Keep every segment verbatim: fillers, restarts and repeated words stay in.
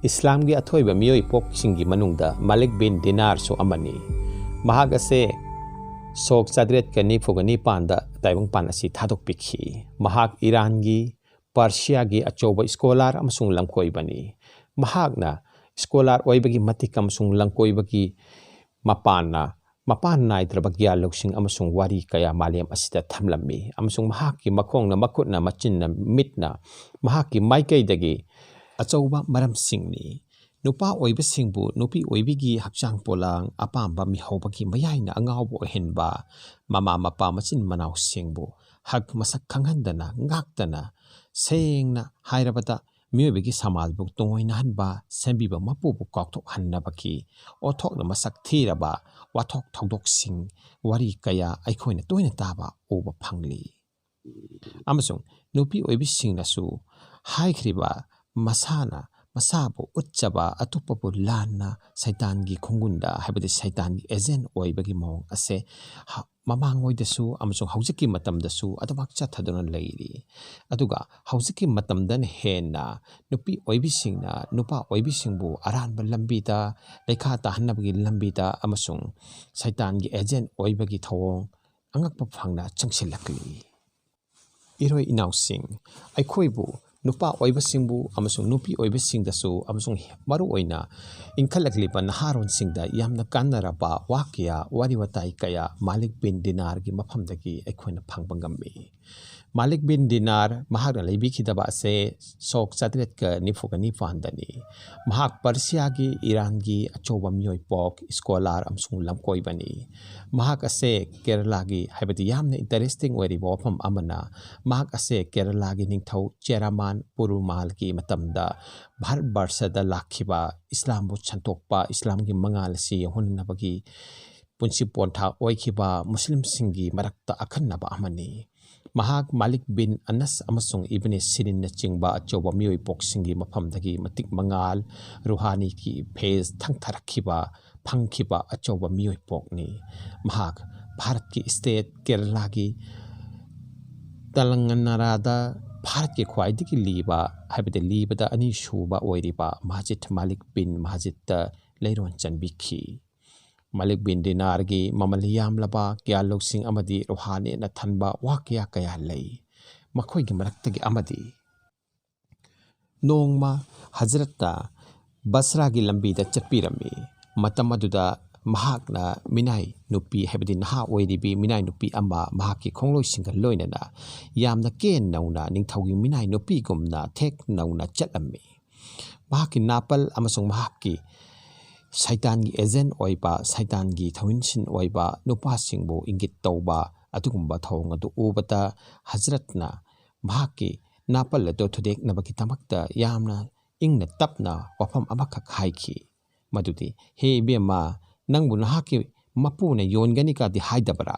ꯏꯁꯂꯥꯝꯒꯤ ꯑꯊꯣꯏꯕ ꯃꯤꯑꯣꯏ ꯄꯣꯛꯁꯤꯡꯒꯤ ꯃꯅꯨꯡꯗ ꯃꯥꯂꯤꯛ ꯕꯤꯟ ꯗꯤꯅꯥꯔꯁꯨ ꯑꯃꯅꯤ꯫ ꯃꯍꯥꯛ ꯑꯁꯦ ꯁꯣꯛ ꯆꯥꯇ꯭ꯔꯦꯠꯀ ꯅꯤꯐꯨꯒ ꯅꯤꯄꯥꯟꯗ ꯇꯥꯏꯕꯪꯄꯥꯟ ꯑꯁꯤ ꯊꯥꯗꯣꯛꯄꯤꯈꯤ꯫ ꯃꯍꯥꯛ ꯏꯔꯥꯟꯒꯤ, ꯄꯔꯁꯤꯌꯥꯒꯤ ꯑꯆꯧꯕ ꯁ꯭ꯀꯣꯂꯥꯔ ꯑꯃꯁꯨꯡ ꯂꯝꯀꯣꯏꯕꯅꯤ꯫ ꯃꯍꯥꯛꯅ ꯁ꯭ꯀꯣꯂꯥꯔ ꯑꯣꯏꯕꯒꯤ ꯃꯇꯤꯛ ꯑꯃꯁꯨꯡ ꯂꯝꯀꯣꯏꯕꯒꯤ ꯃꯄꯥꯟꯅ, ꯃꯄꯥꯟ ꯅꯥꯏꯗ꯭ꯔꯕ ꯒ꯭ꯌꯥꯟ ꯂꯧꯁꯤꯡ ꯑꯃꯁꯨꯡ ꯋꯥꯔꯤ ꯀꯌꯥ ꯃꯥꯂꯦꯝ ꯑꯁꯤꯗ ꯊꯝꯂꯝꯃꯤ, ꯑꯃꯁꯨꯡ ꯃꯍꯥꯛꯀꯤ ꯃꯈꯣꯡꯅ, ꯃꯈꯨꯠꯅ, ꯃꯆꯤꯟꯅ, ꯃꯤꯠꯅ ꯃꯍꯥꯛꯀꯤ ꯃꯥꯏꯀꯩꯗꯒꯤ ꯑꯆꯧꯕ ꯃꯔꯝꯁꯤꯡꯅꯤ꯫ ꯅꯨꯄꯥ ꯑꯣꯏꯕꯁꯤꯡꯕꯨ ꯅꯨꯄꯤ ꯑꯣꯏꯕꯤꯒꯤ ꯍꯛꯆꯥꯡ ꯄꯣꯂꯥꯡ, ꯑꯄꯥꯝꯕ ꯃꯤꯍꯧꯕꯒꯤ ꯃꯌꯥꯏꯅ ꯑꯉꯥꯎꯕ ꯑꯣꯏꯍꯟꯕ, ꯃꯃꯥ ꯃꯄꯥ ꯃꯆꯤꯟ ꯃꯅꯥꯎꯁꯤꯡꯕꯨ ꯍꯛ ꯃꯁꯛ ꯈꯪꯍꯟꯗꯅ, ꯉꯥꯛꯇꯅ, ꯁꯦꯡꯅ ꯍꯥꯏꯔꯕꯗ, ꯃꯤꯑꯣꯏꯕꯒꯤ ꯁꯃꯥꯖꯕꯨ ꯇꯣꯉꯥꯏꯅꯍꯟꯕ, ꯁꯦꯝꯕꯤꯕ ꯃꯄꯨꯕꯨ ꯀꯥꯎꯊꯣꯛꯍꯟꯅꯕꯒꯤ ꯑꯣꯟꯊꯣꯛꯅ ꯃꯁꯛ ꯊꯤꯔꯕ ꯋꯥꯊꯣꯛ ꯊꯧꯗꯣꯛꯁꯤꯡ, ꯋꯥꯔꯤ ꯀꯌꯥ ꯑꯩꯈꯣꯏꯅ ꯇꯣꯏꯅ ꯇꯥꯕ ꯎꯕ ꯐꯪꯂꯤ꯫ ꯑꯃꯁꯨꯡ ꯅꯨꯄꯤ ꯑꯣꯏꯕꯤꯁꯤꯡꯅꯁꯨ ꯍꯥꯏꯈ꯭ꯔꯤꯕ ꯃꯁꯥꯅ ꯃꯁꯥꯕꯨ ꯎꯠꯆꯕ, ꯑꯇꯣꯞꯄꯕꯨ ꯂꯥꯟꯅ ꯁꯩꯇꯥꯟꯒꯤ ꯈꯣꯡꯒꯨꯟꯗ, ꯍꯥꯏꯕꯗꯤ ꯁꯩꯇꯥꯟꯒꯤ ꯑꯦꯖꯦꯟ ꯑꯣꯏꯕꯒꯤ ꯃꯑꯣꯡ ꯑꯁꯦ ꯍ-, ꯃꯃꯥꯡꯉꯣꯏꯗꯁꯨ ꯑꯃꯁꯨꯡ ꯍꯧꯖꯤꯛꯀꯤ ꯃꯇꯝꯗꯁꯨ ꯑꯗꯨꯃꯛ ꯆꯠꯊꯗꯨꯅ ꯂꯩꯔꯤ꯫ ꯑꯗꯨꯒ ꯍꯧꯖꯤꯛꯀꯤ ꯃꯇꯝꯗꯅ ꯍꯦꯟꯅ ꯅꯨꯄꯤ ꯑꯣꯏꯕꯤꯁꯤꯡꯅ ꯅꯨꯄꯥ ꯑꯣꯏꯕꯤꯁꯤꯡꯕꯨ ꯑꯔꯥꯟꯕ ꯂꯝꯕꯤꯗ, ꯂꯩꯈꯥ ꯇꯥꯍꯟꯅꯕꯒꯤ ꯂꯝꯕꯤꯗ ꯑꯃꯁꯨꯡ ꯁꯩꯇꯥꯟꯒꯤ ꯑꯦꯖꯦꯟ ꯑꯣꯏꯕꯒꯤ ꯊꯧꯑꯣꯡ ꯑꯉꯛꯄ ꯐꯪꯅ ꯆꯪꯁꯤꯜꯂꯛꯂꯤ꯫ ꯏꯔꯣꯏ ꯏꯅꯥꯎꯁꯤꯡ, ꯑꯩꯈꯣꯏꯕꯨ, ꯅꯨꯄꯥ ꯑꯣꯏꯕꯁꯤꯡꯕꯨ ꯑꯃꯁꯨꯡ ꯅꯨꯄꯤ ꯑꯣꯏꯕꯁꯤꯡꯗꯁꯨ ꯑꯃꯁꯨꯡ ꯃꯔꯨꯑꯣꯏꯅ ꯏꯟꯈꯠꯂꯛꯂꯤꯕ ꯅꯍꯥꯔꯣꯟꯁꯤꯡꯗ ꯌꯥꯝꯅ ꯀꯥꯟꯅꯔꯕ ꯋꯥ ꯀꯌꯥ, ꯋꯥꯔꯤ ꯋꯥꯇꯥꯏ ꯀꯌꯥ ꯃꯥꯂꯤꯛ ꯕꯤꯟ ꯗꯤꯅꯥꯔꯒꯤ ꯃꯐꯝꯗꯒꯤ ꯑꯩꯈꯣꯏꯅ ꯐꯪꯕ ꯉꯝꯃꯤ꯫ ꯃꯥꯂꯤꯛ ꯕꯤꯟ ꯗꯤꯅꯥꯔ ꯃꯍꯥꯛꯅ ꯂꯩꯕꯤꯈꯤꯗꯕ ꯑꯁꯦ ꯁꯣꯛ ꯆꯥꯇ꯭ꯔꯦꯠꯀ ꯅꯤꯐꯨꯒ ꯅꯤꯄꯥꯟꯗꯅꯤ꯫ ꯃꯍꯥꯛ ꯄꯔꯁꯤꯌꯥꯒꯤ, ꯏꯔꯥꯟꯒꯤ ꯑꯆꯧꯕ ꯃꯤꯑꯣꯏꯄꯣꯛ, ꯁ꯭ꯀꯣꯂꯥꯔ ꯑꯃꯁꯨꯡ ꯂꯝꯀꯣꯏꯕꯅꯤ꯫ ꯃꯍꯥꯛ ꯑꯁꯦ ꯀꯦꯔꯂꯥꯒꯤ, ꯍꯥꯏꯕꯗꯤ ꯌꯥꯝꯅ ꯏꯟꯇꯔꯦꯁꯇꯤꯡ ꯑꯣꯏꯔꯤꯕ ꯋꯥꯐꯝ ꯑꯃꯅ, ꯃꯍꯥꯛ ꯑꯁꯦ ꯀꯦꯔꯂꯥꯒꯤ ꯅꯤꯡꯊꯧ ꯆꯦꯔꯥꯃꯥꯟ ꯄꯨꯔꯨꯃꯥꯜꯒꯤ ꯃꯇꯝꯗ ꯚꯥꯔꯠ ꯕꯔꯁꯗ ꯂꯥꯛꯈꯤꯕ, ꯏꯁꯂꯥꯝꯕꯨ ꯁꯟꯗꯣꯛꯄ, ꯏꯁꯂꯥꯝꯒꯤ ꯃꯉꯥꯜ ꯑꯁꯤ ꯌꯧꯍꯟꯅꯕꯒꯤ ꯄꯨꯟꯁꯤ ꯄꯣꯟꯊꯥ ꯑꯣꯏꯈꯤꯕ ꯃꯨꯁꯂꯤꯝꯁꯤꯡꯒꯤ ꯃꯔꯛꯇ ꯑꯈꯟꯅꯕ ꯑꯃꯅꯤ꯫ ꯃꯍꯥꯛ ꯃꯥꯂꯤꯛ ꯕꯤꯟ ꯑꯅꯁ ꯑꯃꯁꯨꯡ ꯏꯕꯅꯦ ꯁꯤꯔꯤꯟꯅꯆꯤꯡꯕ ꯑꯆꯧꯕ ꯃꯤꯑꯣꯏꯄꯣꯛꯁꯤꯡꯒꯤ ꯃꯐꯝꯗꯒꯤ ꯃꯇꯤꯛ ꯃꯉꯥꯜ, ꯔꯨꯍꯥꯅꯤꯒꯤ ꯐꯦꯖ ꯊꯪꯊꯔꯛꯈꯤꯕ, ꯐꯪꯈꯤꯕ ꯑꯆꯧꯕ ꯃꯤꯑꯣꯏꯄꯣꯛꯅꯤ꯫ ꯃꯍꯥꯛ ꯚꯥꯔꯠꯀꯤ ꯁ꯭ꯇꯦꯠ ꯀꯦꯔꯂꯥꯒꯤ ꯇꯂꯪꯒꯅꯥꯔꯥꯗ ꯚꯥꯔꯠꯀꯤ ꯈ꯭ꯋꯥꯏꯗꯒꯤ ꯂꯤꯕ, ꯍꯥꯏꯕꯗꯤ ꯂꯤꯕꯗ ꯑꯅꯤꯁꯨꯕ ꯑꯣꯏꯔꯤꯕ ꯃꯁꯖꯤꯗ ꯃꯥꯂꯤꯛ ꯕꯤꯟ ꯃꯁꯖꯤꯗꯇ ꯂꯩꯔꯣꯟ ꯆꯟꯕꯤꯈꯤ꯫ ꯃꯥꯂꯤꯛ ꯕꯤꯟ ꯗꯤꯅꯥꯔꯒꯤ ꯃꯃꯜ ꯌꯥꯝꯂꯕ ꯀꯤꯌꯥꯂꯣꯛꯁꯤꯡ ꯑꯃꯗꯤ ꯔꯣꯍꯥꯅꯤꯅ ꯊꯟꯕ ꯋꯥꯀꯌꯥ ꯀꯌꯥ ꯂꯩ꯫ ꯃꯈꯣꯏꯒꯤ ꯃꯔꯛꯇꯒꯤ ꯑꯃꯗꯤ, ꯅꯣꯡꯃ ꯍꯖꯔꯠꯇ ꯕꯁ꯭ꯔꯥꯒꯤ ꯂꯝꯕꯤꯗ ꯆꯠꯄꯤꯔꯝꯃꯤ꯫ ꯃꯇꯝ ꯑꯗꯨꯗ ꯃꯍꯥꯛꯅ ꯃꯤꯅꯥꯏ ꯅꯨꯄꯤ, ꯍꯥꯏꯕꯗꯤ ꯅꯍꯥ ꯑꯣꯏꯔꯤꯕꯤ ꯃꯤꯅꯥꯏ ꯅꯨꯄꯤ ꯑꯃ ꯃꯍꯥꯛꯀꯤ ꯈꯣꯡꯂꯣꯏꯁꯤꯡꯒ ꯂꯣꯏꯅꯅ ꯌꯥꯝꯅ ꯀꯦ ꯅꯧꯅ ꯅꯤꯡꯊꯧꯒꯤ ꯃꯤꯅꯥꯏ ꯅꯨꯄꯤꯒꯨꯝꯅ ꯊꯦꯛ ꯅꯧꯅ ꯆꯠꯂꯝꯃꯤ꯫ ꯃꯍꯥꯛꯀꯤ ꯅꯥꯄꯜ ꯑꯃꯁꯨꯡ ꯃꯍꯥꯛꯀꯤ ꯁꯩꯇꯥꯟꯒꯤ ꯑꯦꯖꯦꯟ ꯑꯣꯏꯕ, ꯁꯩꯇꯥꯟꯒꯤ ꯊꯧꯃꯤꯟꯁꯤꯟ ꯑꯣꯏꯕ ꯅꯨꯄꯥꯁꯤꯡꯕꯨ ꯏꯪꯒꯤꯠ ꯇꯧꯕ ꯑꯗꯨꯒꯨꯝꯕ ꯊꯧꯑꯣꯡ ꯑꯗꯨ ꯎꯕꯗ ꯍꯖꯔꯠꯅ ꯃꯍꯥꯛꯀꯤ ꯅꯥꯄꯜ ꯑꯗꯨ ꯊꯨꯗꯦꯛꯅꯕꯒꯤꯗꯃꯛꯇ ꯌꯥꯝꯅ ꯏꯪꯅ ꯇꯞꯅ ꯋꯥꯐꯝ ꯑꯃꯈꯛ ꯍꯥꯏꯈꯤ, ꯃꯗꯨꯗꯤ, "ꯍꯦ ꯏꯕꯦꯝꯃ, ꯅꯪꯕꯨ ꯅꯍꯥꯛꯀꯤ ꯃꯄꯨꯅ ꯌꯣꯟꯒꯅꯤ ꯀꯥꯗꯤ ꯍꯥꯏꯗꯕ꯭ꯔꯥ?"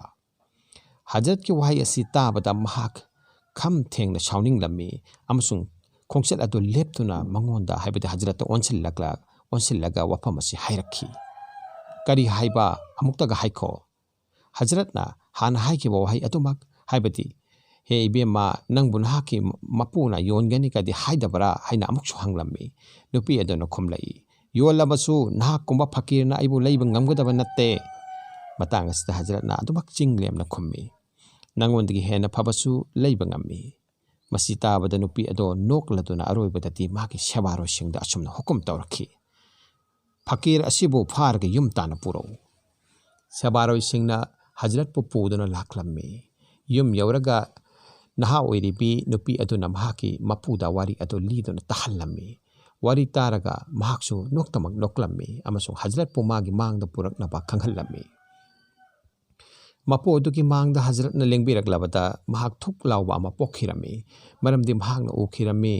ꯍꯖꯔꯠꯀꯤ ꯋꯥꯍꯩ ꯑꯁꯤ ꯇꯥꯕꯗ ꯃꯍꯥꯛ ꯈꯝ ꯊꯦꯡꯅ ꯁꯥꯎꯅꯤꯡꯂꯝꯃꯤ ꯑꯃꯁꯨꯡ ꯈꯣꯡꯆꯠ ꯑꯗꯨ ꯂꯦꯞꯇꯨꯅ ꯃꯉꯣꯟꯗ, ꯍꯥꯏꯕꯗꯤ ꯍꯖꯔꯠꯇ ꯑꯣꯟꯁꯤꯜꯂꯛꯂ-, ꯑꯣꯟꯁꯤꯜꯂꯒ ꯋꯥꯐꯝ ꯑꯁꯤ ꯍꯥꯏꯔꯛꯈꯤ꯫ "ꯀꯔꯤ ꯍꯥꯏꯕ? ꯑꯃꯨꯛꯇꯒ ꯍꯥꯏꯈꯣ꯫" ꯍꯖꯔꯠꯅ ꯍꯥꯟꯅ ꯍꯥꯏꯈꯤꯕ ꯋꯥꯍꯩ ꯑꯗꯨꯃꯛ, ꯍꯥꯏꯕꯗꯤ, "ꯍꯦ ꯏꯕꯦꯝꯃ, ꯅꯪꯕꯨ ꯅꯍꯥꯛꯀꯤ ꯃꯄꯨꯅ ꯌꯣꯟꯒꯅꯤ ꯀꯥꯗꯤ ꯍꯥꯏꯗꯕ꯭ꯔꯥ?" ꯍꯥꯏꯅ ꯑꯃꯨꯛꯁꯨ ꯍꯪꯂꯝꯃꯤ꯫ ꯅꯨꯄꯤ ꯑꯗꯨꯅ ꯈꯨꯝꯂꯛꯏ, "ꯌꯣꯜꯂꯕꯁꯨ ꯅꯍꯥꯛꯀꯨꯝꯕ ꯐꯀꯤꯔꯅ ꯑꯩꯕꯨ ꯂꯩꯕ ꯉꯝꯒꯗꯕ ꯅꯠꯇꯦ꯫" ꯃꯇꯥꯡ ꯑꯁꯤꯗ ꯍꯖꯔꯠꯅ ꯑꯗꯨꯃꯛ ꯆꯤꯡ ꯂꯦꯝꯅ ꯈꯨꯝꯃꯤ, "ꯅꯉꯣꯟꯗꯒꯤ ꯍꯦꯟꯅ ꯐꯕꯁꯨ ꯂꯩꯕ ꯉꯝꯃꯤ꯫" ꯃꯁꯤ ꯇꯥꯕꯗ ꯅꯨꯄꯤ ꯑꯗꯣ ꯅꯣꯛꯂꯗꯨꯅ ꯑꯔꯣꯏꯕꯗꯗꯤ ꯃꯥꯒꯤ ꯁꯦꯕꯥꯔꯣꯏꯁꯤꯡꯗ ꯑꯁꯨꯝꯅ ꯍꯨꯀꯨꯝ ꯇꯧꯔꯛꯈꯤ, "ꯐꯀꯤꯔ ꯑꯁꯤꯕꯨ ꯐꯥꯔꯒ ꯌꯨꯝ ꯇꯥꯟꯅ ꯄꯨꯔꯛꯎ꯫" ꯁꯦꯕꯥꯔꯣꯏꯁꯤꯡꯅ ꯍꯖꯔꯠꯄꯨ ꯄꯨꯗꯨꯅ ꯂꯥꯛꯂꯝꯃꯤ꯫ ꯌꯨꯝ ꯌꯧꯔꯒ ꯅꯍꯥ ꯑꯣꯏꯔꯤꯕꯤ ꯅꯨꯄꯤ ꯑꯗꯨꯅ ꯃꯍꯥꯛꯀꯤ ꯃꯄꯨꯗ ꯋꯥꯔꯤ ꯑꯗꯨ ꯂꯤꯗꯨꯅ ꯇꯥꯍꯜꯂꯝꯃꯤ꯫ ꯋꯥꯔꯤ ꯇꯥꯔꯒ ꯃꯍꯥꯛꯁꯨ ꯅꯣꯛꯇꯃꯛ ꯅꯣꯛꯂꯝꯃꯤ ꯑꯃꯁꯨꯡ ꯍꯖꯔꯠꯄꯨ ꯃꯥꯒꯤ ꯃꯥꯡꯗ ꯄꯨꯔꯛꯅꯕ ꯈꯪꯍꯜꯂꯝꯃꯤ꯫ ꯃꯄꯨ ꯑꯗꯨꯒꯤ ꯃꯥꯡꯗ ꯍꯖꯔꯠꯅ ꯂꯦꯡꯕꯤꯔꯛꯂꯕꯗ ꯃꯍꯥꯛ ꯊꯨꯛ ꯂꯥꯎꯕ ꯑꯃ ꯄꯣꯛꯈꯤꯔꯝꯃꯤ, ꯃꯔꯝꯗꯤ ꯃꯍꯥꯛꯅ ꯎꯈꯤꯔꯝꯃꯤ,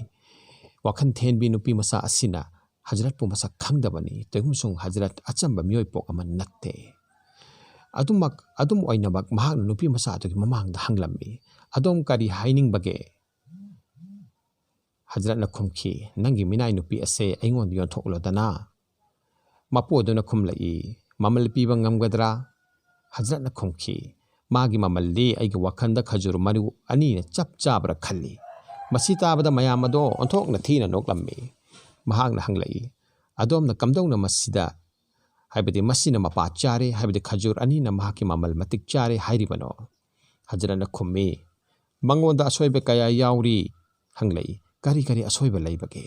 ꯋꯥꯈꯜ ꯊꯦꯟꯕꯤ ꯅꯨꯄꯤ ꯃꯆꯥ ꯑꯁꯤꯅ ꯍꯖꯔꯠꯄꯨ ꯃꯁꯛ ꯈꯪꯗꯕꯅꯤ, ꯇꯧꯏꯒꯨꯝꯁꯨꯡ ꯍꯖꯔꯠ ꯑꯆꯝꯕ ꯃꯤꯑꯣꯏ ꯄꯣꯛ ꯑꯃ ꯅꯠꯇꯦ꯫ ꯑꯗꯨꯃꯛ, ꯑꯗꯨꯝ ꯑꯣꯏꯅꯃꯛ ꯃꯍꯥꯛꯅ ꯅꯨꯄꯤ ꯃꯆꯥ ꯑꯗꯨꯒꯤ ꯃꯃꯥꯡꯗ ꯍꯪꯂꯝꯃꯤ, "ꯑꯗꯣꯝ ꯀꯔꯤ ꯍꯥꯏꯅꯤꯡꯕꯒꯦ?" ꯍꯖꯔꯠꯅ ꯈꯨꯝꯈꯤ, "ꯅꯪꯒꯤ ꯃꯤꯅꯥꯏ ꯅꯨꯄꯤ ꯑꯁꯦ ꯑꯩꯉꯣꯟꯗ ꯌꯣꯟꯊꯣꯛꯂꯣꯗꯅ꯫" ꯃꯄꯨ ꯑꯗꯨꯅ ꯈꯨꯝꯂꯛꯏ, "ꯃꯃꯜ ꯄꯤꯕ ꯉꯝꯒꯗ꯭ꯔꯥ?" ꯍꯖꯔꯠꯅ ꯈꯨꯝꯈꯤ, "ꯃꯥꯒꯤ ꯃꯃꯜꯗꯤ ꯑꯩꯒꯤ ꯋꯥꯈꯜꯗ ꯈꯖꯨꯔ ꯃꯔꯨ ꯑꯅꯤꯅ ꯆꯞ ꯆꯥꯕ꯭ꯔꯥ ꯈꯜꯂꯤ꯫ ꯃꯁꯤ ꯇꯥꯕꯗ ꯃꯌꯥꯝ ꯑꯗꯣ ꯑꯣꯟꯊꯣꯛꯅ ꯊꯤꯅ ꯅꯣꯛꯂꯝꯃꯤ꯫ ꯃꯍꯥꯛꯅ ꯍꯪꯂꯛꯏ, "ꯑꯗꯣꯝꯅ ꯀꯝꯗꯧꯅ ꯃꯁꯤꯗ, ꯍꯥꯏꯕꯗꯤ ꯃꯁꯤꯅ ꯃꯄꯥ ꯆꯥꯔꯦ, ꯍꯥꯏꯕꯗꯤ ꯈꯖꯨꯔ ꯑꯅꯤꯅ ꯃꯍꯥꯛꯀꯤ ꯃꯃꯜ ꯃꯇꯤꯛ ꯆꯥꯔꯦ ꯍꯥꯏꯔꯤꯕꯅꯣ?" ꯍꯖꯔꯠꯅ ꯈꯨꯝꯃꯤ, "ꯃꯉꯣꯟꯗ ꯑꯁꯣꯏꯕ ꯀꯌꯥ ꯌꯥꯎꯔꯤ꯫" ꯍꯪꯂꯛꯏ, "ꯀꯔꯤ ꯀꯔꯤ ꯑꯁꯣꯏꯕ ꯂꯩꯕꯒꯦ?"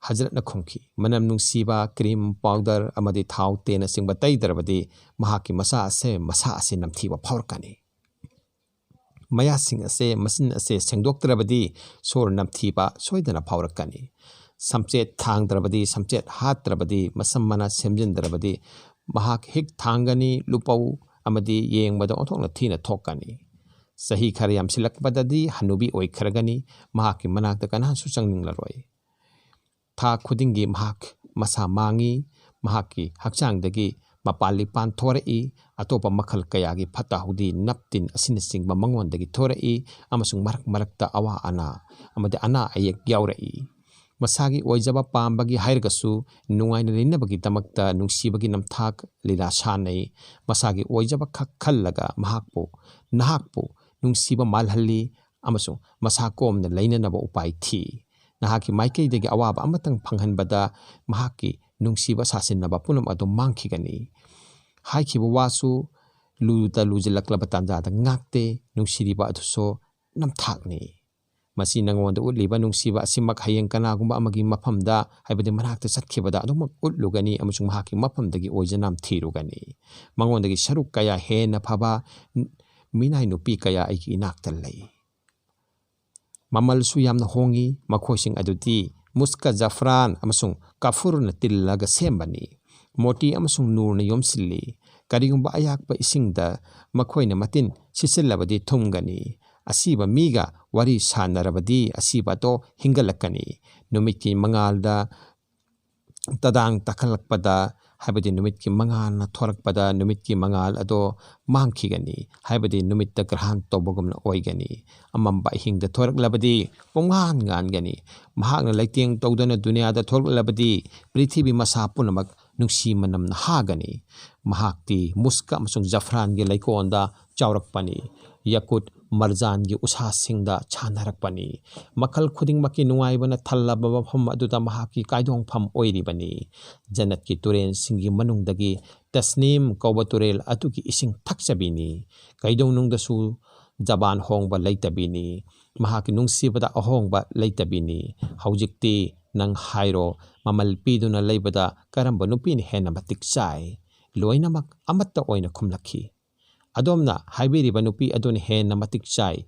ꯍꯖꯔꯠꯅ ꯈꯨꯝꯈꯤ, "ꯃꯅꯝ ꯅꯨꯡꯁꯤꯕ ꯀ꯭ꯔꯤꯝ, ꯄꯥꯎꯗꯔ ꯑꯃꯗꯤ ꯊꯥꯎ, ꯇꯦꯜꯅꯆꯤꯡꯕ ꯇꯩꯗ꯭ꯔꯕꯗꯤ ꯃꯍꯥꯛꯀꯤ ꯃꯁꯥ ꯑꯁꯦ, ꯃꯁꯥ ꯑꯁꯤ ꯅꯝꯊꯤꯕ ꯐꯥꯎꯔꯛꯀꯅꯤ꯫ ꯃꯌꯥꯁꯤꯡ ꯑꯁꯦ, ꯃꯆꯤꯟ ꯑꯁꯦ ꯁꯦꯡꯗꯣꯛꯇ꯭ꯔꯕꯗꯤ ꯁꯣꯔ ꯅꯝꯊꯤꯕ ꯁꯣꯏꯗꯅ ꯐꯥꯎꯔꯛꯀꯅꯤ꯫ ꯁꯝꯆꯦꯠ ꯊꯥꯡꯗ꯭ꯔꯕꯗꯤ, ꯁꯝꯆꯦꯠ ꯍꯥꯠꯇ꯭ꯔꯕꯗꯤ, ꯃꯁꯝ ꯃꯅꯥ ꯁꯦꯝꯖꯤꯟꯗ꯭ꯔꯕꯗꯤ ꯃꯍꯥꯛ ꯍꯤꯛ ꯊꯥꯡꯒꯅꯤ, ꯂꯨꯄꯧ ꯑꯃꯗꯤ ꯌꯦꯡꯕꯗ ꯑꯣꯟꯊꯣꯛꯅ ꯊꯤꯅ ꯊꯣꯛꯀꯅꯤ꯫ ꯆꯍꯤ ꯈꯔ ꯌꯥꯝꯁꯤꯜꯂꯛꯄꯗꯗꯤ ꯍꯅꯨꯕꯤ ꯑꯣꯏꯈ꯭ꯔꯒꯅꯤ, ꯃꯍꯥꯛꯀꯤ ꯃꯅꯥꯛꯇ ꯀꯅꯥꯁꯨ ꯆꯪꯅꯤꯡꯂꯔꯣꯏ꯫ ꯊꯥ ꯈꯨꯗꯤꯡꯒꯤ ꯃꯍꯥꯛ ꯃꯁꯥ ꯃꯥꯡꯏ, ꯃꯍꯥꯛꯀꯤ ꯍꯛꯆꯥꯡꯗꯒꯤ ꯃꯄꯥꯟ ꯂꯤꯄꯥꯟ ꯊꯣꯔꯛꯏ, ꯑꯇꯣꯞꯄ ꯃꯈꯜ ꯀꯌꯥꯒꯤ ꯐꯠꯇ ꯍꯥꯎꯗꯤ, ꯅꯞ ꯇꯤꯟ ꯑꯁꯤꯅꯆꯤꯡꯕ ꯃꯉꯣꯟꯗꯒꯤ ꯊꯣꯔꯛꯏ, ꯑꯃꯁꯨꯡ ꯃꯔꯛ ꯃꯔꯛꯇ ꯑꯋꯥ ꯑꯅꯥ ꯑꯃꯗꯤ ꯑꯅꯥ ꯑꯌꯦꯛ ꯌꯥꯎꯔꯛꯏ꯫ ꯃꯁꯥꯒꯤ ꯑꯣꯏꯖꯕ ꯄꯥꯝꯕꯒꯤ ꯍꯥꯏꯔꯒꯁꯨ ꯅꯨꯡꯉꯥꯏꯅ ꯂꯩꯅꯕꯒꯤꯗꯃꯛꯇ ꯅꯨꯡꯁꯤꯕꯒꯤ ꯅꯝꯊꯥꯛ ꯂꯤꯂꯥ ꯁꯥꯟꯅꯩ꯫ ꯃꯁꯥꯒꯤ ꯑꯣꯏꯖꯕ ꯈꯛ ꯈꯜꯂꯒ ꯃꯍꯥꯛꯄꯨ, ꯅꯍꯥꯛꯄꯨ ꯅꯨꯡꯁꯤꯕ ꯃꯥꯜꯍꯜꯂꯤ ꯑꯃꯁꯨꯡ ꯃꯁꯥ ꯀꯣꯝꯅ ꯂꯩꯅꯅꯕ ꯎꯄꯥꯏ ꯊꯤ꯫ ꯅꯍꯥꯛꯀꯤ ꯃꯥꯏꯀꯩꯗꯒꯤ ꯑꯋꯥꯕ ꯑꯃꯇꯪ ꯐꯪꯍꯟꯕꯗ ꯃꯍꯥꯛꯀꯤ ꯅꯨꯡꯁꯤꯕ ꯁꯥꯁꯤꯟꯅꯕ ꯄꯨꯝꯅꯃꯛ ꯑꯗꯨ ꯃꯥꯡꯈꯤꯒꯅꯤ꯫ ꯍꯥꯏꯈꯤꯕ ꯋꯥꯁꯨ ꯂꯨꯗ ꯂꯨꯁꯤꯜꯂꯛꯂꯕ ꯇꯥꯟꯖꯥꯗ ꯉꯥꯛꯇꯦ, ꯅꯨꯡꯁꯤꯔꯤꯕ ꯑꯗꯨꯁꯨ ꯅꯝꯊꯥꯛꯅꯤ꯫ ꯃꯁꯤ ꯅꯉꯣꯟꯗ ꯎꯠꯂꯤꯕ ꯅꯨꯡꯁꯤꯕ ꯑꯁꯤꯃꯛ ꯍꯌꯦꯡ ꯀꯅꯥꯒꯨꯝꯕ ꯑꯃꯒꯤ ꯃꯐꯝꯗ, ꯍꯥꯏꯕꯗꯤ ꯃꯅꯥꯛꯇ ꯆꯠꯈꯤꯕꯗ ꯑꯗꯨꯃꯛ ꯎꯠꯂꯨꯒꯅꯤ ꯑꯃꯁꯨꯡ ꯃꯍꯥꯛꯀꯤ ꯃꯐꯝꯗꯒꯤ ꯑꯣꯏꯖꯅꯥꯝ ꯊꯤꯔꯨꯒꯅꯤ꯫ ꯃꯉꯣꯟꯗꯒꯤ ꯁꯔꯨꯛ ꯀꯌꯥ ꯍꯦꯟꯅ ꯐꯕ ꯃꯤꯅꯥꯏ ꯅꯨꯄꯤ ꯀꯌꯥ ꯑꯩꯒꯤ ꯏꯅꯥꯛꯇ ꯂꯩ꯫ ꯃꯃꯜꯁꯨ ꯌꯥꯝꯅ ꯍꯣꯡꯏ꯫ ꯃꯈꯣꯏꯁꯤꯡ ꯑꯗꯨꯗꯤ ꯃꯨꯁꯀ, ꯖꯐ꯭ꯔꯥꯟ ꯑꯃꯁꯨꯡ ꯀꯥꯐꯨꯔꯅ ꯇꯤꯜꯂꯒ ꯁꯦꯝꯕꯅꯤ꯫ ꯃꯣꯇꯤ ꯑꯃꯁꯨꯡ ꯅꯨꯔꯅ ꯌꯣꯝꯁꯤꯜꯂꯤ꯫ ꯀꯔꯤꯒꯨꯝꯕ ꯑꯌꯥꯛꯄ ꯏꯁꯤꯡꯗ ꯃꯈꯣꯏꯅ ꯃꯇꯤꯟ ꯁꯤꯠꯆꯤꯜꯂꯕꯗꯤ ꯊꯨꯝꯒꯅꯤ꯫ ꯑꯁꯤꯕ ꯃꯤꯒ ꯋꯥꯔꯤ ꯁꯥꯟꯅꯔꯕꯗꯤ ꯑꯁꯤꯕ ꯑꯗꯣ ꯍꯤꯡꯒꯠꯂꯛꯀꯅꯤ꯫ ꯅꯨꯃꯤꯠꯀꯤ ꯃꯉꯥꯜꯗ ꯇꯗꯥꯡ ꯇꯥꯈꯠꯂꯛꯄꯗ, ꯍꯥꯏꯕꯗꯤ ꯅꯨꯃꯤꯠꯀꯤ ꯃꯉꯥꯜꯅ ꯊꯣꯔꯛꯄꯗ, ꯅꯨꯃꯤꯠꯀꯤ ꯃꯉꯥꯜ ꯑꯗꯣ ꯃꯥꯡꯈꯤꯒꯅꯤ, ꯍꯥꯏꯕꯗꯤ ꯅꯨꯃꯤꯠꯇ ꯒ꯭ꯔꯍꯥꯟ ꯇꯧꯕꯒꯨꯝꯅ ꯑꯣꯏꯒꯅꯤ꯫ ꯑꯃꯝꯕ ꯑꯍꯤꯡꯗ ꯊꯣꯔꯛꯂꯕꯗꯤ ꯄꯨꯡꯉꯥꯟ ꯉꯥꯟꯒꯅꯤ꯫ ꯃꯍꯥꯛꯅ ꯂꯩꯇꯦꯡ ꯇꯧꯗꯨꯅ ꯗꯨꯅꯤꯌꯥꯗ ꯊꯣꯔꯛꯂꯕꯗꯤ ꯄ꯭ꯔꯤꯊꯤꯕꯤ ꯃꯁꯥ ꯄꯨꯝꯅꯃꯛ ꯅꯨꯡꯁꯤ ꯃꯅꯝꯅ ꯍꯥꯒꯅꯤ꯫ ꯃꯍꯥꯛꯇꯤ ꯃꯨꯁꯀ ꯑꯃꯁꯨꯡ ꯖꯐ꯭ꯔꯥꯟꯒꯤ ꯂꯩꯀꯣꯜꯗ ꯆꯥꯎꯔꯛꯄꯅꯤ꯫ ꯌꯥꯀꯨꯠ ꯃꯔꯖꯥꯟꯒꯤ ꯎꯁꯥꯁꯤꯡꯗ ꯁꯥꯟꯅꯔꯛꯄꯅꯤ꯫ ꯃꯈꯜ ꯈꯨꯗꯤꯡꯃꯛꯀꯤ ꯅꯨꯡꯉꯥꯏꯕꯅ ꯊꯜꯂꯕ ꯃꯐꯝ ꯑꯗꯨꯗ ꯃꯍꯥꯛꯀꯤ ꯀꯥꯏꯗꯣꯡꯐꯝ ꯑꯣꯏꯔꯤꯕꯅꯤ꯫ ꯖꯟꯅꯠꯀꯤ ꯇꯨꯔꯦꯜꯁꯤꯡꯒꯤ ꯃꯅꯨꯡꯗꯒꯤ ꯇꯁꯅꯤꯝ ꯀꯧꯕ ꯇꯨꯔꯦꯜ ꯑꯗꯨꯒꯤ ꯏꯁꯤꯡ ꯊꯛꯆꯕꯤꯅꯤ꯫ ꯀꯩꯗꯧꯅꯨꯡꯗꯁꯨ ꯖꯕꯥꯟ ꯍꯣꯡꯕ ꯂꯩꯇꯕꯤꯅꯤ꯫ ꯃꯍꯥꯛꯀꯤ ꯅꯨꯡꯁꯤꯕꯗ ꯑꯍꯣꯡꯕ ꯂꯩꯇꯕꯤꯅꯤ꯫ ꯍꯧꯖꯤꯛꯇꯤ ꯅꯪ ꯍꯥꯏꯔꯣ, ꯃꯃꯜ ꯄꯤꯗꯨꯅ ꯂꯩꯕꯗ ꯀꯔꯝꯕ ꯅꯨꯄꯤꯅ ꯍꯦꯟꯅ ꯃꯇꯤꯛ ꯆꯥꯏ? ꯂꯣꯏꯅꯃꯛ ꯑꯃꯠꯇ ꯑꯣꯏꯅ ꯈꯨꯝꯂꯛꯈꯤ꯫ ꯑꯗꯣꯝꯅ ꯍꯥꯏꯕꯤꯔꯤꯕ ꯅꯨꯄꯤ ꯑꯗꯨꯅ ꯍꯦꯟꯅ ꯃꯇꯤꯛ ꯆꯥꯏ꯫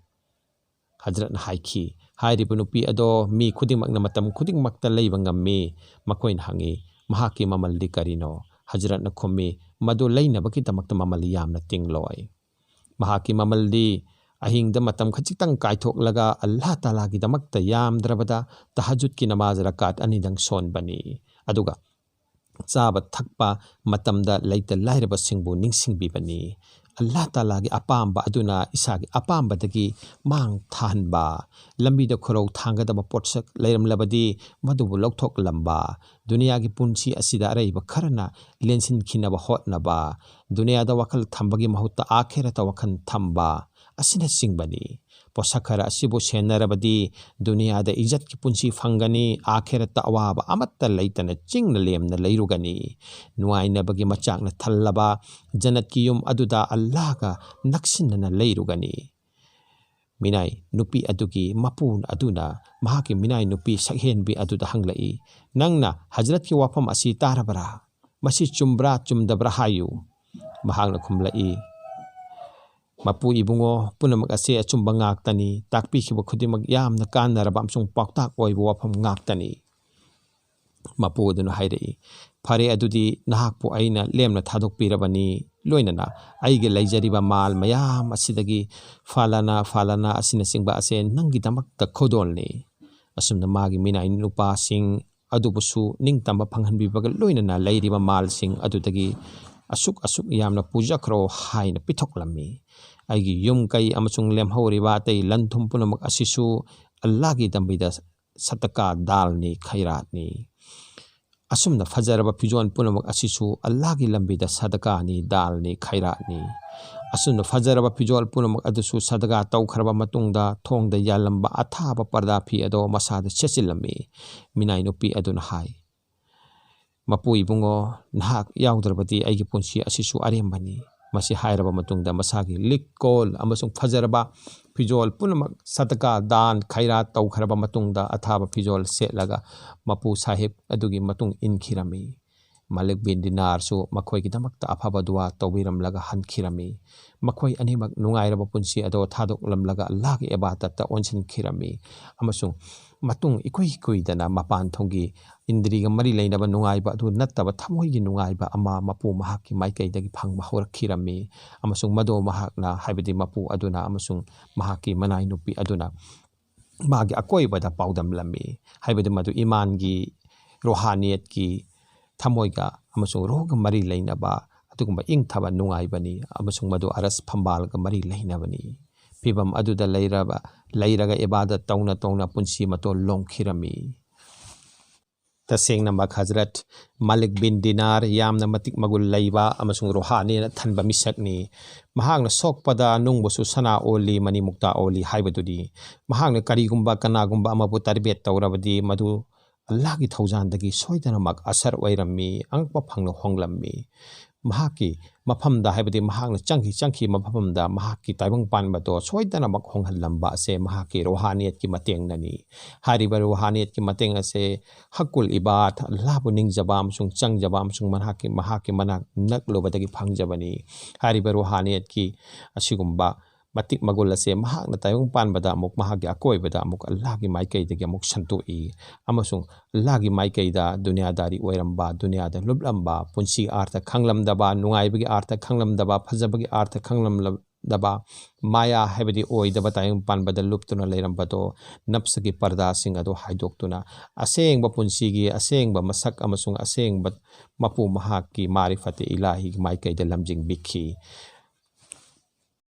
ꯍꯖꯔꯠꯅ ꯍꯥꯏꯈꯤ, ꯍꯥꯏꯔꯤꯕ ꯅꯨꯄꯤ ꯑꯗꯣ ꯃꯤ ꯈꯨꯗꯤꯡꯃꯛꯅ ꯃꯇꯝ ꯈꯨꯗꯤꯡꯃꯛꯇ ꯂꯩꯕ ꯉꯝꯃꯤ꯫ ꯃꯈꯣꯏꯅ ꯍꯪꯉꯤ, ꯃꯍꯥꯛꯀꯤ ꯃꯃꯜꯗꯤ ꯀꯔꯤꯅꯣ? ꯍꯖꯔꯠꯅ ꯈꯨꯝꯃꯤ, ꯃꯗꯨ ꯂꯩꯅꯕꯒꯤꯗꯃꯛꯇ ꯃꯃꯜ ꯌꯥꯝꯅ ꯇꯤꯡꯂꯣꯏ꯫ ꯃꯍꯥꯛꯀꯤ ꯃꯃꯜꯗꯤ ꯑꯍꯤꯡꯗ ꯃꯇꯝ ꯈꯖꯤꯛꯇꯪ ꯀꯥꯏꯊꯣꯛꯂꯒ ꯑꯜꯂꯥꯍ ꯇꯥꯂꯥꯒꯤꯗꯃꯛꯇ ꯌꯥꯝꯗ꯭ꯔꯕꯗ ꯇꯍꯖꯨꯗꯀꯤ ꯅꯃꯥꯖ ꯔꯀꯥꯠ ꯑꯅꯤꯗꯪ ꯁꯣꯟꯕꯅꯤ꯫ ꯑꯗꯨꯒ ꯆꯥꯕ ꯊꯛꯄ ꯃꯇꯝꯗ ꯂꯩꯇ ꯂꯥꯏꯔꯕꯁꯤꯡꯕꯨ ꯅꯤꯡꯁꯤꯡꯕꯤꯕꯅꯤ꯫ ꯑꯜꯂꯥꯍ ꯇꯥꯂꯥꯒꯤ ꯑꯄꯥꯝꯕ ꯑꯗꯨꯅ ꯏꯁꯥꯒꯤ ꯑꯄꯥꯝꯕꯗꯒꯤ ꯃꯥꯡ ꯊꯥꯍꯟꯕ, ꯂꯝꯕꯤꯗ ꯈꯨꯔꯧ ꯊꯥꯡꯒꯗꯕ ꯄꯣꯠꯁꯛ ꯂꯩꯔꯝꯂꯕꯗꯤ ꯃꯗꯨꯕꯨ ꯂꯧꯊꯣꯛꯂꯝꯕ, ꯗꯨꯅꯤꯌꯥꯒꯤ ꯄꯨꯟꯁꯤ ꯑꯁꯤꯗ ꯑꯔꯩꯕ ꯈꯔꯅ ꯂꯦꯟꯁꯤꯟꯈꯤꯅꯕ ꯍꯣꯠꯅꯕ, ꯗꯨꯅꯤꯌꯥꯗ ꯋꯥꯈꯜ ꯊꯝꯕꯒꯤ ꯃꯍꯨꯠꯇ ꯑꯥꯈꯦꯔꯠꯇ ꯋꯥꯈꯜ ꯊꯝꯕ ꯑꯁꯤꯅꯆꯤꯡꯕꯅꯤ꯫ ꯄꯣꯠꯁꯛ ꯈꯔ ꯑꯁꯤꯕꯨ ꯁꯦꯟꯅꯔꯕꯗꯤ ꯗꯨꯅꯤꯌꯥꯗ ꯏꯖꯠꯀꯤ ꯄꯨꯟꯁꯤ ꯐꯪꯒꯅꯤ, ꯑꯥꯈꯦꯔꯠꯇ ꯑꯋꯥꯕ ꯑꯃꯠꯇ ꯂꯩꯇꯅ ꯆꯤꯡꯅ ꯂꯦꯝꯅ ꯂꯩꯔꯨꯒꯅꯤ꯫ ꯅꯨꯡꯉꯥꯏꯅꯕꯒꯤ ꯃꯆꯥꯛꯅ ꯊꯜꯂꯕ ꯖꯟꯅꯠꯀꯤ ꯌꯨꯝ ꯑꯗꯨꯗ ꯑꯜꯂꯥꯍꯒ ꯅꯛꯁꯤꯟꯅꯅ ꯂꯩꯔꯨꯒꯅꯤ꯫ ꯃꯤꯅꯥꯏ ꯅꯨꯄꯤ ꯑꯗꯨꯒꯤ ꯃꯄꯨ ꯑꯗꯨꯅ ꯃꯍꯥꯛꯀꯤ ꯃꯤꯅꯥꯏ ꯅꯨꯄꯤ ꯁꯛꯍꯦꯟꯕꯤ ꯑꯗꯨꯗ ꯍꯪꯂꯛꯏ, "ꯅꯪꯅ ꯍꯖꯔꯠꯀꯤ ꯋꯥꯐꯝ ꯑꯁꯤ ꯇꯥꯔꯕꯔꯥ? ꯃꯁꯤ ꯆꯨꯝꯕ꯭ꯔꯥ ꯆꯨꯝꯗꯕ꯭ꯔꯥ ꯍꯥꯏꯌꯨ꯫" ꯃꯍꯥꯛꯅ ꯈꯨꯝꯂꯛꯏ, "ꯃꯄꯨ ꯏꯕꯨꯡꯉꯣ, ꯄꯨꯝꯅꯃꯛ ꯑꯁꯦ ꯑꯆꯨꯝꯕ ꯉꯥꯛꯇꯅꯤ꯫ ꯇꯥꯛꯄꯤꯈꯤꯕ ꯈꯨꯗꯤꯡꯃꯛ ꯌꯥꯝꯅ ꯀꯥꯟꯅꯔꯕ ꯑꯃꯁꯨꯡ ꯄꯥꯎꯇꯥꯛ ꯑꯣꯏꯕ ꯋꯥꯐꯝ ꯉꯥꯛꯇꯅꯤ꯫" ꯃꯄꯨ ꯑꯗꯨꯅ ꯍꯥꯏꯔꯛꯏ, "ꯐꯔꯦ, ꯑꯗꯨꯗꯤ ꯅꯍꯥꯛꯄꯨ ꯑꯩꯅ ꯂꯦꯝꯅ ꯊꯥꯗꯣꯛꯄꯤꯔꯕꯅꯤ, ꯂꯣꯏꯅꯅ ꯑꯩꯒꯤ ꯂꯩꯖꯔꯤꯕ ꯃꯥꯜ ꯃꯌꯥꯝ ꯑꯁꯤꯗꯒꯤ ꯐꯥꯂꯥꯅꯥ ꯐꯥꯂꯥꯅꯥ ꯑꯁꯤꯅꯆꯤꯡꯕ ꯑꯁꯦ ꯅꯪꯒꯤꯗꯃꯛꯇ ꯈꯨꯗꯣꯜꯅꯤ꯫" ꯑꯁꯨꯝꯅ ꯃꯥꯒꯤ ꯃꯤꯅꯥꯏ ꯅꯨꯄꯥꯁꯤꯡ ꯑꯗꯨꯕꯨꯁꯨ ꯅꯤꯡꯇꯝꯕ ꯐꯪꯍꯟꯕꯤꯕꯒ ꯂꯣꯏꯅꯅ ꯂꯩꯔꯤꯕ ꯃꯥꯜꯁꯤꯡ ꯑꯗꯨꯗꯒꯤ ꯑꯁꯨꯛ ꯑꯁꯨꯛ ꯌꯥꯝꯅ ꯄꯨꯖꯈ꯭ꯔꯣ ꯍꯥꯏꯅ ꯄꯤꯊꯣꯛꯂꯝꯃꯤ꯫ ꯑꯩꯒꯤ ꯌꯨꯝ ꯀꯩ ꯑꯃꯁꯨꯡ ꯂꯦꯝꯍꯧꯔꯤꯕ ꯑꯇꯩ ꯂꯟ ꯊꯨꯝ ꯄꯨꯝꯅꯃꯛ ꯑꯁꯤꯁꯨ ꯑꯜꯂꯥꯍꯒꯤ ꯂꯝꯕꯤꯗ ꯁꯗꯀꯥ ꯗꯥꯜꯅꯤ, ꯈꯩꯔꯥꯠꯅꯤ꯫ ꯑꯁꯨꯝꯅ ꯐꯖꯔꯕ ꯐꯤꯖꯣꯜ ꯄꯨꯝꯅꯃꯛ ꯑꯁꯤꯁꯨ ꯑꯜꯂꯥꯍꯒꯤ ꯂꯝꯕꯤꯗ ꯁꯗꯀꯥꯅꯤ, ꯗꯥꯜꯅꯤ, ꯈꯩꯔꯥꯠꯅꯤ꯫ ꯑꯁꯨꯝꯅ ꯐꯖꯔꯕ ꯐꯤꯖꯣꯜ ꯄꯨꯝꯅꯃꯛ ꯑꯗꯨꯁꯨ ꯁꯗꯀꯥ ꯇꯧꯈ꯭ꯔꯕ ꯃꯇꯨꯡꯗ ꯊꯣꯡꯗ ꯌꯥꯜꯂꯝꯕ ꯑꯊꯥꯕ ꯄꯔꯗꯥ ꯐꯤ ꯑꯗꯣ ꯃꯁꯥꯗ ꯁꯦꯠꯆꯤꯜꯂꯝꯃꯤ꯫ ꯃꯤꯅꯥꯏ ꯅꯨꯄꯤ ꯑꯗꯨꯅ ꯍꯥꯏ, "ꯃꯄꯨ ꯏꯕꯨꯡꯉꯣ, ꯅꯍꯥꯛ ꯌꯥꯎꯗ꯭ꯔꯕꯗꯤ ꯑꯩꯒꯤ ꯄꯨꯟꯁꯤ ꯑꯁꯤꯁꯨ ꯑꯔꯦꯝꯕꯅꯤ꯫" ꯃꯁꯤ ꯍꯥꯏꯔꯕ ꯃꯇꯨꯡꯗ ꯃꯁꯥꯒꯤ ꯂꯤꯛ ꯀꯣꯜ ꯑꯃꯁꯨꯡ ꯐꯖꯔꯕ ꯐꯤꯖꯣꯜ ꯄꯨꯝꯅꯃꯛ ꯁꯗꯀꯥ, ꯗꯥꯟ, ꯈꯩꯔꯥꯠ ꯇꯧꯈ꯭ꯔꯕ ꯃꯇꯨꯡꯗ ꯑꯊꯥꯕ ꯐꯤꯖꯣꯜ ꯁꯦꯠꯂꯒ ꯃꯄꯨ ꯁꯥꯍꯦꯕ ꯑꯗꯨꯒꯤ ꯃꯇꯨꯡ ꯏꯟꯈꯤꯔꯝꯃꯤ꯫ ꯃꯥꯂꯤꯛ ꯕꯤꯟ ꯗꯤꯅꯥꯔꯁꯨ ꯃꯈꯣꯏꯒꯤꯗꯃꯛꯇ ꯑꯐꯕ ꯗꯨꯋꯥ ꯇꯧꯕꯤꯔꯝꯂꯒ ꯍꯟꯈꯤꯔꯝꯃꯤ꯫ ꯃꯈꯣꯏ ꯑꯅꯤꯃꯛ ꯅꯨꯡꯉꯥꯏꯔꯕ ꯄꯨꯟꯁꯤ ꯑꯗꯣ ꯊꯥꯗꯣꯛꯂꯝꯂꯒ ꯑꯜꯂꯥꯍꯒꯤ ꯏꯕꯥꯗꯠꯇ ꯑꯣꯟꯁꯤꯟꯈꯤꯔꯝꯃꯤ꯫ ꯑꯃꯁꯨꯡ ꯃꯇꯨꯡ ꯏꯀꯨꯏ ꯀꯨꯏꯗꯅ ꯃꯄꯥꯟ ꯊꯣꯡꯒꯤ ꯏꯟꯗ꯭ꯔꯤꯒ ꯃꯔꯤ ꯂꯩꯅꯕ ꯅꯨꯡꯉꯥꯏꯕ ꯑꯗꯨ ꯅꯠꯇꯕ ꯊꯃꯣꯏꯒꯤ ꯅꯨꯡꯉꯥꯏꯕ ꯑꯃ ꯃꯄꯨ ꯃꯍꯥꯛꯀꯤ ꯃꯥꯏꯀꯩꯗꯒꯤ ꯐꯪꯕ ꯍꯧꯔꯛꯈꯤꯔꯝꯃꯤ꯫ ꯑꯃꯁꯨꯡ ꯃꯗꯨ ꯃꯍꯥꯛꯅ, ꯍꯥꯏꯕꯗꯤ ꯃꯄꯨ ꯑꯗꯨꯅ ꯑꯃꯁꯨꯡ ꯃꯍꯥꯛꯀꯤ ꯃꯅꯥꯏ ꯅꯨꯄꯤ ꯑꯗꯨꯅ ꯃꯥꯒꯤ ꯑꯀꯣꯏꯕꯗ ꯄꯥꯎꯗꯝꯂꯝꯃꯤ꯫ ꯍꯥꯏꯕꯗꯤ ꯃꯗꯨ ꯏꯃꯥꯟꯒꯤ, ꯔꯣꯍꯥꯅꯤꯌꯠꯀꯤ, ꯊꯃꯣꯏꯒ ꯑꯃꯁꯨꯡ ꯔꯣꯍꯒ ꯃꯔꯤ ꯂꯩꯅꯕ ꯑꯗꯨꯒꯨꯝꯕ ꯏꯪꯊꯕ ꯅꯨꯡꯉꯥꯏꯕꯅꯤ꯫ ꯑꯃꯁꯨꯡ ꯃꯗꯨ ꯑꯔꯁ ꯐꯝꯕꯥꯜꯒ ꯃꯔꯤ ꯂꯩꯅꯕꯅꯤ꯫ ꯐꯤꯕꯝ ꯑꯗꯨꯗ ꯂꯩꯔꯕ, ꯂꯩꯔꯒ ꯏꯕꯥꯗꯠ ꯇꯧꯅ ꯇꯧꯅ ꯄꯨꯟꯁꯤ ꯃꯇꯣꯜ ꯂꯣꯝꯈꯤꯔꯝꯃꯤ꯫ ꯇꯁꯦꯡꯅꯃꯛ ꯍꯖꯔꯠ ꯃꯥꯂꯤꯛ ꯕꯤꯟ ꯗꯤꯅꯥꯔ ꯌꯥꯝꯅ ꯃꯇꯤꯛ ꯃꯒꯨꯟ ꯂꯩꯕ ꯑꯃꯁꯨꯡ ꯔꯣꯍꯥꯅꯤꯅ ꯊꯟꯕ ꯃꯤꯁꯛꯅꯤ꯫ ꯃꯍꯥꯛꯅ ꯁꯣꯛꯄꯗ ꯅꯨꯡꯕꯨꯁꯨ ꯁꯅꯥ ꯑꯣꯜꯂꯤ, ꯃꯅꯤ ꯃꯨꯛꯇꯥ ꯑꯣꯜꯂꯤ ꯍꯥꯏꯕꯗꯨꯅꯤ꯫ ꯃꯍꯥꯛꯅ ꯀꯔꯤꯒꯨꯝꯕ ꯀꯅꯥꯒꯨꯝꯕ ꯑꯃꯕꯨ ꯇꯔꯕꯤꯌꯠ ꯇꯧꯔꯕꯗꯤ ꯃꯗꯨ ꯑꯜꯂꯥꯍꯒꯤ ꯊꯧꯖꯥꯟꯗꯒꯤ ꯁꯣꯏꯗꯅꯃꯛ ꯑꯁꯔ ꯑꯣꯏꯔꯝꯃꯤ, ꯑꯉꯛꯄ ꯐꯪꯅ ꯍꯣꯡꯂꯝꯃꯤ꯫ ꯃꯍꯥꯛꯀꯤ ꯃꯐꯝꯗ, ꯍꯥꯏꯕꯗꯤ ꯃꯍꯥꯛꯅ ꯆꯪꯈꯤ, ꯆꯪꯈꯤ ꯃꯐꯝꯗ ꯃꯍꯥꯛꯀꯤ ꯇꯥꯏꯕꯪ ꯄꯥꯟꯕꯗꯣ ꯁꯣꯏꯗꯅꯃꯛ ꯍꯣꯡꯍꯜꯂꯝꯕ ꯑꯁꯦ ꯃꯍꯥꯛꯀꯤ ꯔꯣꯍꯥꯅꯤꯌꯠꯀꯤ ꯃꯇꯦꯡꯅꯅꯤ꯫ ꯍꯥꯏꯔꯤꯕ ꯔꯣꯍꯥꯅꯤꯌꯠꯀꯤ ꯃꯇꯦꯡ ꯑꯁꯦ ꯍꯛꯀꯨꯜ ꯏꯕꯥꯗ, ꯑꯜꯂꯥꯍꯕꯨ ꯅꯤꯡꯖꯕ ꯑꯃꯁꯨꯡ ꯆꯪꯖꯕ ꯑꯃꯁꯨꯡ ꯃꯍꯥꯛꯀꯤ, ꯃꯍꯥꯛꯀꯤ ꯃꯅꯥꯛ ꯅꯛꯂꯨꯕꯗꯒꯤ ꯐꯪꯖꯕꯅꯤ꯫ ꯍꯥꯏꯔꯤꯕ ꯔꯣꯍꯥꯅꯤꯌꯠꯀꯤ ꯑꯁꯤꯒꯨꯝꯕ ꯃꯇꯤꯛ ꯃꯒꯨꯜ ꯑꯁꯦ ꯃꯍꯥꯛꯅ ꯇꯥꯏꯕꯪ ꯄꯥꯟꯕꯗ ꯑꯃꯨꯛ ꯃꯍꯥꯛꯀꯤ ꯑꯀꯣꯏꯕꯗ ꯑꯃꯨꯛ ꯑꯜꯂꯥꯍꯒꯤ ꯃꯥꯏꯀꯩꯗꯒꯤ ꯑꯃꯨꯛ ꯁꯟꯗꯣꯛꯏ꯫ ꯑꯃꯁꯨꯡ ꯑꯜꯂꯥꯍꯒꯤ ꯃꯥꯏꯀꯩꯗ ꯗꯨꯅꯤꯌꯥꯗꯥꯔꯤ ꯑꯣꯏꯔꯝꯕ, ꯗꯨꯅꯤꯌꯥꯗ ꯂꯨꯞꯂꯝꯕ, ꯄꯨꯟꯁꯤ ꯑꯥꯔꯊ ꯈꯪꯂꯝꯗꯕ, ꯅꯨꯡꯉꯥꯏꯕꯒꯤ ꯑꯥꯔꯊ ꯈꯪꯂꯝꯗꯕ, ꯐꯖꯕꯒꯤ ꯑꯥꯔꯊ ꯈꯪꯂꯝꯗꯕ, ꯃꯥꯌꯥ ꯍꯥꯏꯕꯗꯤ ꯑꯣꯏꯗꯕ ꯇꯥꯏꯕꯪ ꯄꯥꯟꯕꯗ ꯂꯨꯞꯇꯨꯅ ꯂꯩꯔꯝꯕꯗꯣ, ꯅꯞꯁꯒꯤ ꯄꯔꯗꯥꯁꯤꯡ ꯑꯗꯨ ꯍꯥꯏꯗꯣꯛꯇꯨꯅ ꯑꯁꯦꯡꯕ ꯄꯨꯟꯁꯤꯒꯤ ꯑꯁꯦꯡꯕ ꯃꯁꯛ ꯑꯃꯁꯨꯡ ꯑꯁꯦꯡꯕ ꯃꯄꯨ ꯃꯍꯥꯛꯀꯤ ꯃꯥꯔꯤꯐꯠꯇ ꯏꯂꯥꯍꯤꯒꯤ ꯃꯥꯏꯀꯩꯗ ꯂꯝꯖꯤꯡꯕꯤꯈꯤ꯫